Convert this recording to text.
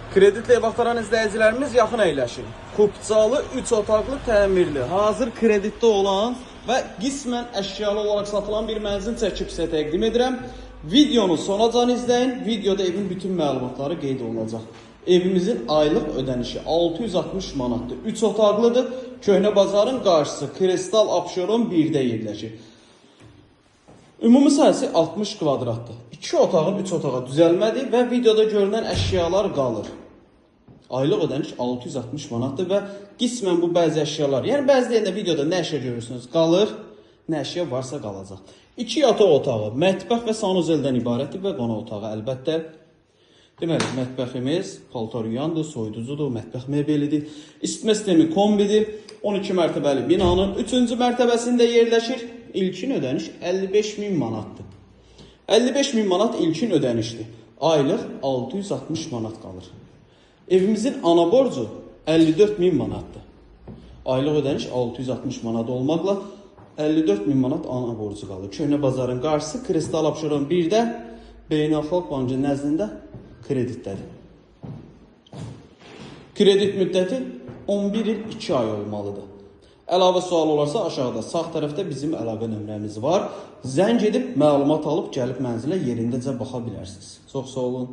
Kreditli ev axtaran izləyicilərimiz yaxın əyləşin. Kupçalı 3 otaqlı təmirli, hazır kreditdə olan və qismən əşyalı olaraq satılan bir mənzil çəkib sizə təqdim edirəm. Videonu sonacan izləyin. Videoda evin bütün məlumatları qeyd olunacaq. Evimizin aylıq ödənişi 660 manatdır. 3 otaqlıdır. Köhnə bazarın qarşısı Kristal Abşeron 1-də yerləşir. Ümumi sahəsi 60 kvadratdır. 2 otağın 3 otağa düzəlmədir və videoda görünən əşyalar qalır. Aylıq ödəniş 660 manatdır və qismən bu bəzi əşyalar, yəni bəzi deyəndə videoda nə əşya görürsünüz qalır, nə əşya varsa qalacaq. 2 yataq otağı, mətbəx və sanuzeldən ibarətdir və qonaq otağı əlbəttə. Deməli, mətbəximiz paltar yuyandır, soyuducudur, mətbəx mebelidir. İsitmə sistemi kombidir. 12 mərtəbəli binanın 3-cü mərtəbəsində yerləşir. İlkin ödəniş 55 min manatdır. 55 min manat ilkin ödənişdir. Aylıq 660 manat qalır. Evimizin ana borcu 54 min manatdır. Aylıq ödəniş 660 manat olmaqla 54 min manat ana borcu qalır. Köhnə bazarın qarşısı Kristal Abşeron 1-də Beynəlxalq Bankın nəzdində kreditdədir. Kredit müddəti 11 il 2 ay olmalıdır. Əlavə sual olarsa aşağıda sağ tərəfdə bizim əlaqə nömrəmiz var. Zəng edib məlumat alıb gəlib mənzilə yerindəcə baxa bilərsiniz. Çox sağ olun.